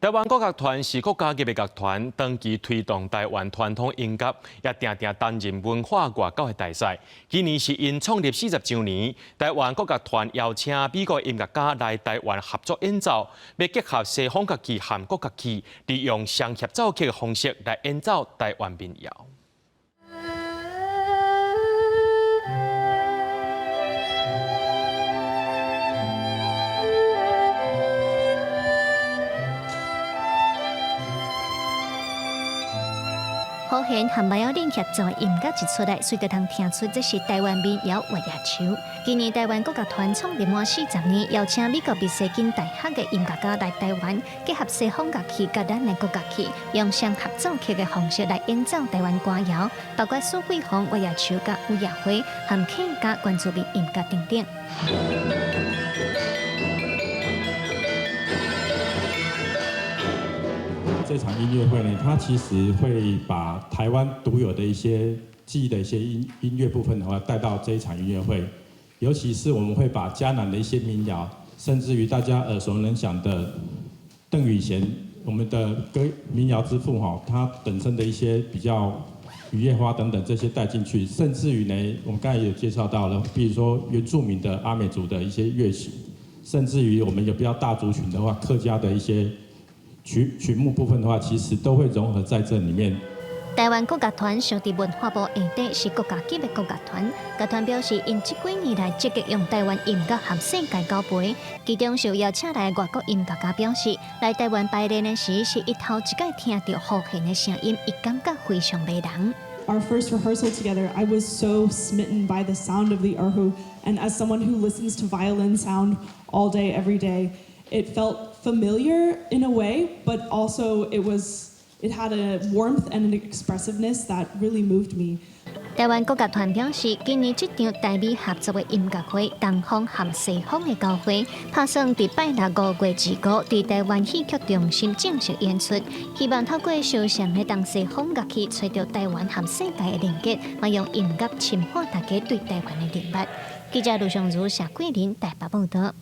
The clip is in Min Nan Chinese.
台灣國樂團是國家級的樂團，長期推動台灣傳統音樂，也定定擔任文化外交的大使。今年是𪜶創立40週年，台灣國樂團邀請美國音樂家來台灣合作演奏，欲結合西方樂器和國樂器，利用雙協奏曲的方式來演奏台灣民謠。胡弦和バイオリン協奏音樂一出來，隨就通聽出這是台灣民謠月牙樹。今年台灣國樂團創立滿40年，邀請美國密西根大學的音樂家來台灣，結合西方樂器佮咱的國樂器，用雙合奏曲的方式來演奏台灣歌謠，包括蘇桂芳、月牙樹佮雨夜花，和客家原住民音樂等等。這場音樂會呢，它其實會把台灣獨有的一些記憶的一些音樂部分的話，帶到這一場音樂會。尤其是我們會把嘉南的一些民謠，甚至於大家耳熟能詳的鄧雨賢，我們的歌民謠之父哈，他本身的一些比較雨夜花等等這些帶進去，甚至於呢，我們剛才也有介紹到了，比如說原住民的阿美族的一些樂曲，甚至於我們有比較大族群的話，客家的一些曲目部分的話，其實都會融合在這裡面。台灣國樂團屬佇文化部下底，是國家級的國樂團。樂團表示，𪜶這幾年來積極用台灣音樂和世界交陪。其中受邀請來的外國音樂家表示，來台灣排練的時，是伊頭一擺聽著胡弦的聲音，伊感覺非常迷人。 Our first rehearsal together, I was so smitten by the sound of the erhu, and as someone who listens to violin sound all day, every day, it felt familiar in a way, but also it had a warmth and an expressiveness that really moved me. 台灣國樂團表示，今年這場台美合作的音樂會，東方和西方的交匯，拍算佇拜六5月25，佇台灣戲曲中心正式演出。希望透過相像的東西方樂器，揣著台灣和世界的連結，嘛用音樂深化大家對台灣的認識。記者盧尚如、謝桂林台北報道。